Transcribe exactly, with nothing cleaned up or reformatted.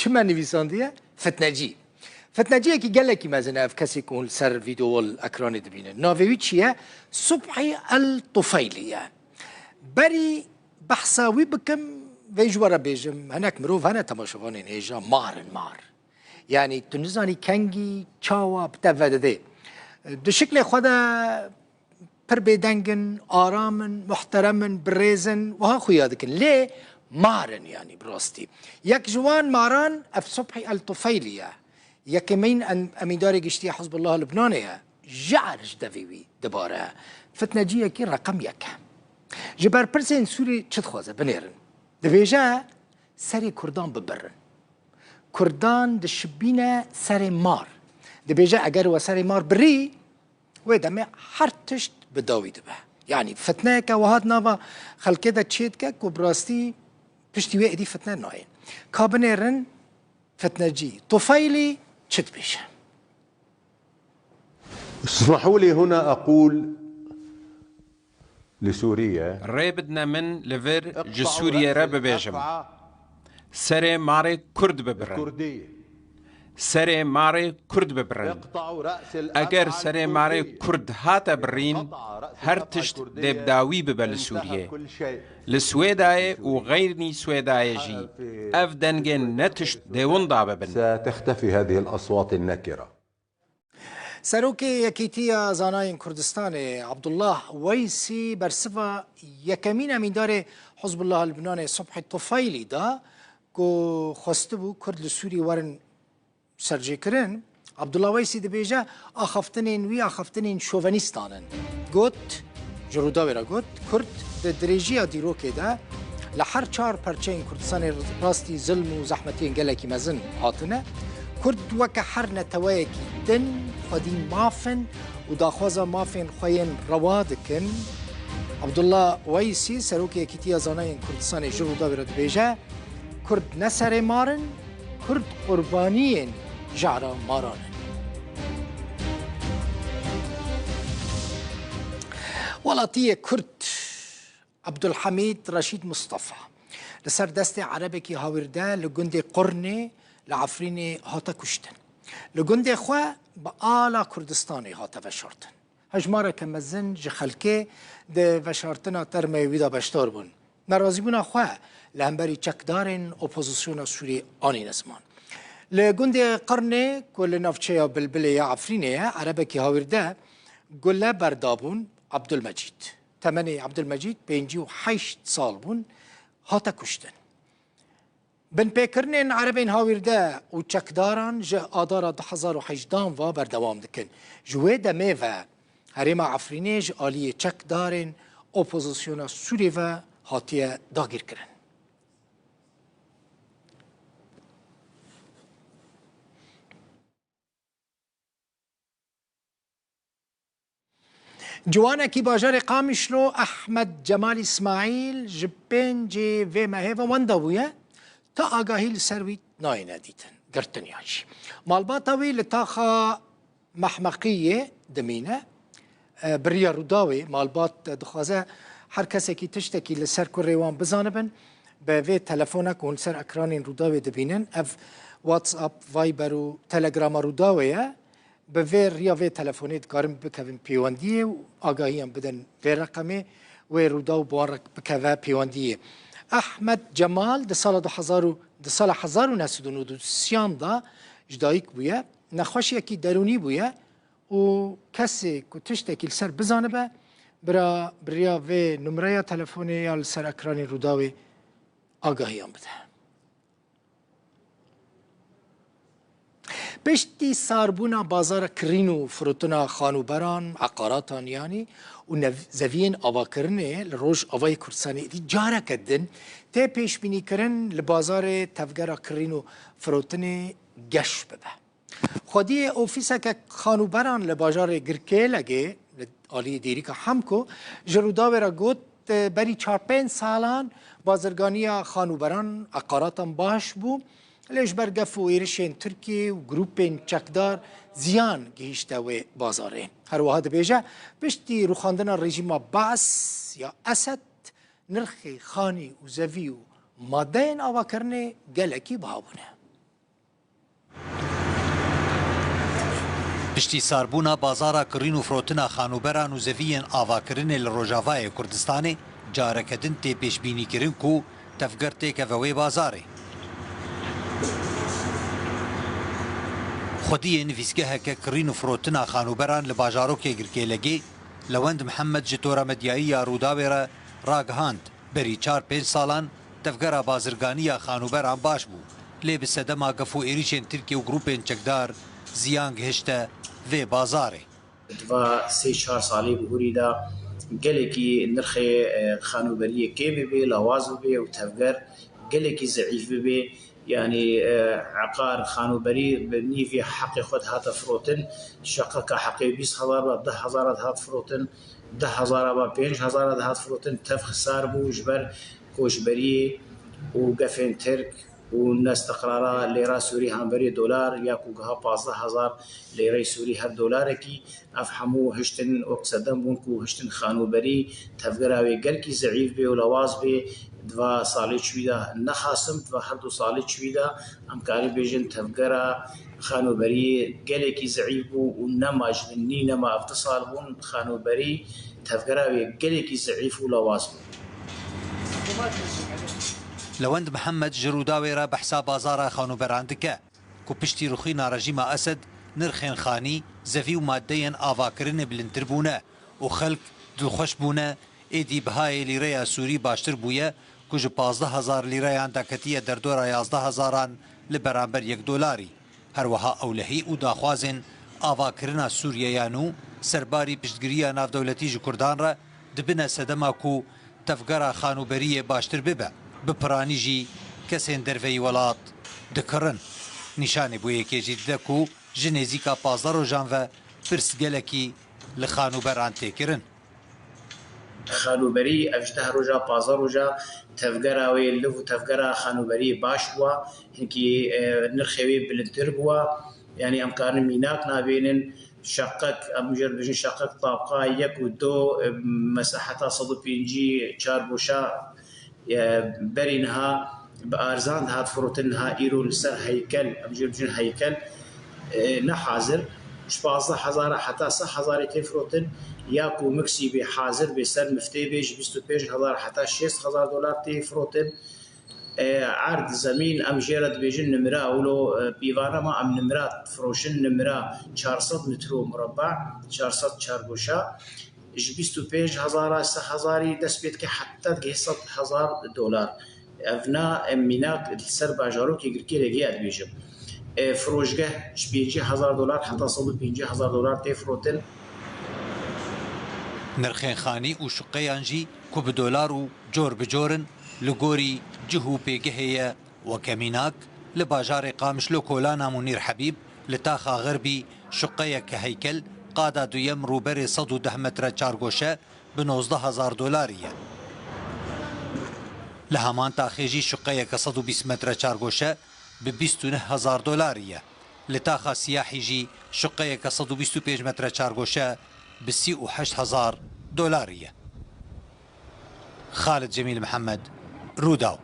çi me nivîsandiye? Fitnecî. Fitneciyekî gelekî mezin e ev kesê ku hûn li ser vîdeo li ekranê dibînin. Navê wî çi ye? Subhî El Tufeylî ye. Berî behsa wî bikim, vê ji we re bêjim, hinek mirov hene temaşevanên hêja mar in, mar. Yanî tu nizanî kengî, çawa bi te vedidê. Di şiklê xwe de pir bêdeng in, aram in, muhterem in, birêz in, wiha xuya dikin. Lê mar in, yanî bi rastî. Yek ji wan maran ev Subhî El Tufeylî ye. Yekemîn em-, emîndarê giştî ya Hizbullah Lubnanê ye. Jar ji devê wî dibare. Fitneciyekî reqem yek e. Ji berpirsên Sûrî çi dixwaze binêrin? Dibêje serê Kurdan bibirin. Kurdan dişibîne serê mar. Dibêje eger we serê mar birî, wê demê her tişt bi dawî dibe. Yanî fitneyeke wiha di nava xelkê de çêdike ku bi rastî piştî wê êdî fitne nayên. Ka binêrin fitnecî Tufeylî çi dibêje? اسمحوا لي هنا أقول لسوريا Rê bidine min li vir ji Sûriyê re bibêjim. Serê marê Kurd bibirin. Serê marê Kurd bibirin. Eger serê marê Kurd hate birîn, her tişt dê bi dawî bibe li Sûriyê. Li Swêdayê û xeyrî Swêdayê jî ev dengên ne tişt dê winda bibin. ستختفي هذه الأصوات النكرة. Serokê Yekîtiya Zanayên Kurdistanê Abdullah Weysî bersiva yekemîn emîndarê Hizbullah Lubnanê Subhî Tufeylî da ku xwestibû Kurd li Sûrî werin serjêkirin. Abdullah Weysî dibêje axaftinên wî axaftinên şovenîstan in. Got, ji Rûdawê re got, Kurd di dirêjiya dîrokê de li her çar perçeyên Kurdistanê rastî zilm û zehmetiyên gelekî mezin hatine. Kurd weke her neteweyekî din xwedî maf in û daxwaza mafên xwe yên rewa dikin. Abdullah Weysî, Serokê Yekîtiya Zanayên Kurdistanê ji Rûdawê re dibêje, Kurd ne serê mar in, Kurd qurbaniyên jara maran in. Welatiyê Kurd Abdulhamîd Reşîd Mustafa li ser destê erebekî hawîrde li gundê Qurnê li Efrînê hate kuştin. Li gundê xwe bi ala Kurdistanê hate veşartin. Hejmareke mezin ji xelkê di veşartina termeyê wî de beşdar bûn. Nerazîbûna xwe li hemberî çekdarên opozisyona Sûrî anîne ziman. Li gundê Qirnê ku li navçeya Bilbilê ya Efrînê ye, erebekî hawîrde gule berdabûn Abdulmecîd. Temenê Abdulmecîd pêncî û heşt sal bûn, hate kuştin. Binpêkirinên erebên hawîrde û çekdaran ji adara du hezar û hejdehan ve berdewam dikin. Ji wê demê ve herêma Efrînê ji aliyê çekdarên opozisyona Sûrî ve hatiye dagîrkirin. Ciwanekî bajarê Qamişlo Ehmed Cemal Îsmaîl ji pêncê vê mehê ve wenda bûye, ta agahî li ser wî nayêne dîtin, girtin yan jî. Malbata wî li taxa Mehmeqiyê dimîne. E, bi riya Rûdawê malbat dixwaze her kesekî tiştekî li ser kurê wan bizanibin, bi vê telefona ku hûn li ser ekranên Rûdawê dibînin, ev WhatsApp, Viber û Telegrama Rûdawê ye. Bi vê riya vê telefonê dikarin bikevin pêwendiyê û agahiyan bidin vê reqemê, wê Rûdaw bi wan re bikeve pêwendiyê. Ehmed Cemal di sala du hezar û, di sala hezar û neh sed û nod û sêyan de ji dayik bûye, nexweşiyekî derûnî bûye û kesê ku tiştekî li ser bizanibe, bira, bi riya vê numreya telefonê ya li ser ekranê Rûdawê agahiyan bide. Piştî sarbûna bazara kirîn û firotina xanûberan, eqaratan yanî, û nev-, zeviyên avakirinê li Rojavayê Kurdistanê êdî careke din tê pêşbînîkirin li bazarê tevgera kirîn û firotinê geş bibe. Xwediyê ofîseke xanûberan li bajarê Girkêlegê li aliyê dêrîka Hemko ji Rûdawê re got, berî çar pênc salan bazirganiya xanûberan, eqaratan baş bû, lê ji ber gef û êrişên Tirkiyê û grûpên çekdar ziyan gihîşte wê bazarê. Her wiha dibêje, piştî rûxandina rejîma Baas ya Esed, nirxê xanî û zevî û madeyên avakirinê gelekî biha bûne. Piştî sarbûna bazara kirîn û firotina xanûberan û zeviyên avakirinê li Rojavayê Kurdistanê, careke din tê pêşbînîkirin ku tevger têkeve wê bazarê. Xwediyê nivîsgeheke kirîn û firotina xanûberan li bajarokê Girkêlegê, Lewend Mihemed ji Tora Medyayî ya Rûdawê re ragihand. Berî çar pênc salan tevgera bazirganî ya xanûberan baş bû, lê bi sedema gef û êrîşên Tirkiye û grûpên çekdar ziyan gihişte vê bazarê. Di va sê çar salê bihurî de gelekî nirxê, e, xanûberiyê kêm bibe, lawaz bibe û tevger gelekî zeîf bibe. Yanî, e, eqar, xanûberî bi nîvî heqê xwe dihate firotin, şeqeka heqê bîst hezar ve deh hezar dihat firotin, deh hezar ve pênc hezar dihat firotin, tev xisar bû ji ber koçberiyê û gefên Tirk û nestiqrara lêra Sûrî hemberî dolar ya ku giha pazdeh hezar lêrey Sûrî her dolarekî. Ev hemû hiştin wek sedem bûn ku hiştin xanûberî tevgera wê gelkî zeîf bê û lawaz bê. Di va salê çûyî de nexasim, di va her du salê çûyî de em karî bêjin tevgera xanûberî gelekî zeîf bû û nema ji bin nî nema ev du sal bûn xanûberî tevgera wê gelekî zeîf û lawaz bû. Lewend Mihemed ji Rûdawê re behsa bazara xanûberan dike. Ku piştî rixîna rejîma Esed nirxên xanî, zevî û madeyên avakirinê bilindtir bûne û xelk dilxweş bûne, êdî bihayê lîreya Sûrî baştir bûye ku ji pazdeh hezar lîreyan daketiye derdora yazdeh hezaran li beramber yek dolarî. Her wiha ewlehî û daxwazên avakirina Sûriyeyan û serbarî piştgiriya navdewletî ji Kurdan re dibine sedema ku tevgera xanûberiyê baştir bibe. Bi piranî jî kesên derveyî welat dikirin. Nîşanê bo yekê jî dide ku ji nêzîka pazdeh rojan ve pirs gelekî li xanûberan tê kirin. Xanûberî ev ji deh roja, pazdeh roja tevgera wê liv û tevgera xanûberiyê baş bûwa. Hinkî, e, nirxê wê bilindtir bûwa. Yanî em karin mînak nabênin. Şeqek, em jê re dibêjin şeqek tabqa yek û du, e, mesaheta sed û pêncî çar goşa, e, berî niha bi arzan dihat firotin, niha îro li ser heykel, em jê re dibêjin heykel, e, ne hazir, ji pazdeh hezar heta sed hezarê tê firotin, ya ku miksî bê, hazir bê, ser miftê bê, ji bîst û pênc hezar heta şêst hezar dolar tê firotin. E, erd, zemîn, em jê re dibêjin nimira. Wilo, e, pîvana me em nimira difiroşin, nimira çar sed metro mureba, çar sed çargoşa, ji bîst û pênc hezara, sed hezarî dest pê dike, heta digihê sed hezar dolar. Ev na, em mînak li ser bajarokê Girkêlegê ya dibêjim. E, firoşgeh ji pêncî hezar dolar heta sed û pêncî hezar dolar tê firotin. Nirxên xanî û şuqeyan jî ku bi dolar û cor bi cor in, li gorî cih û pêgehê ye. Weke mînak, li bajarê Qamişlo Kolana Munîr Hebîb, li taxa Xerbî, şuqeyeke heykel, qada duyem rûberê sed û deh metre çargoşe, bi nozdeh hezar dolarî ye. Li heman taxê jî şuqeyeke sed û bîst metre çargoşe, bi bîst û neh hezar dolarî ye. Li taxa Siyahî jî şuqeyeke sed û bîst û pênc metre çargoşe, bi sî û heşt hezar dolarî ye. Xalid Cemîl Mihemed, Rûdaw.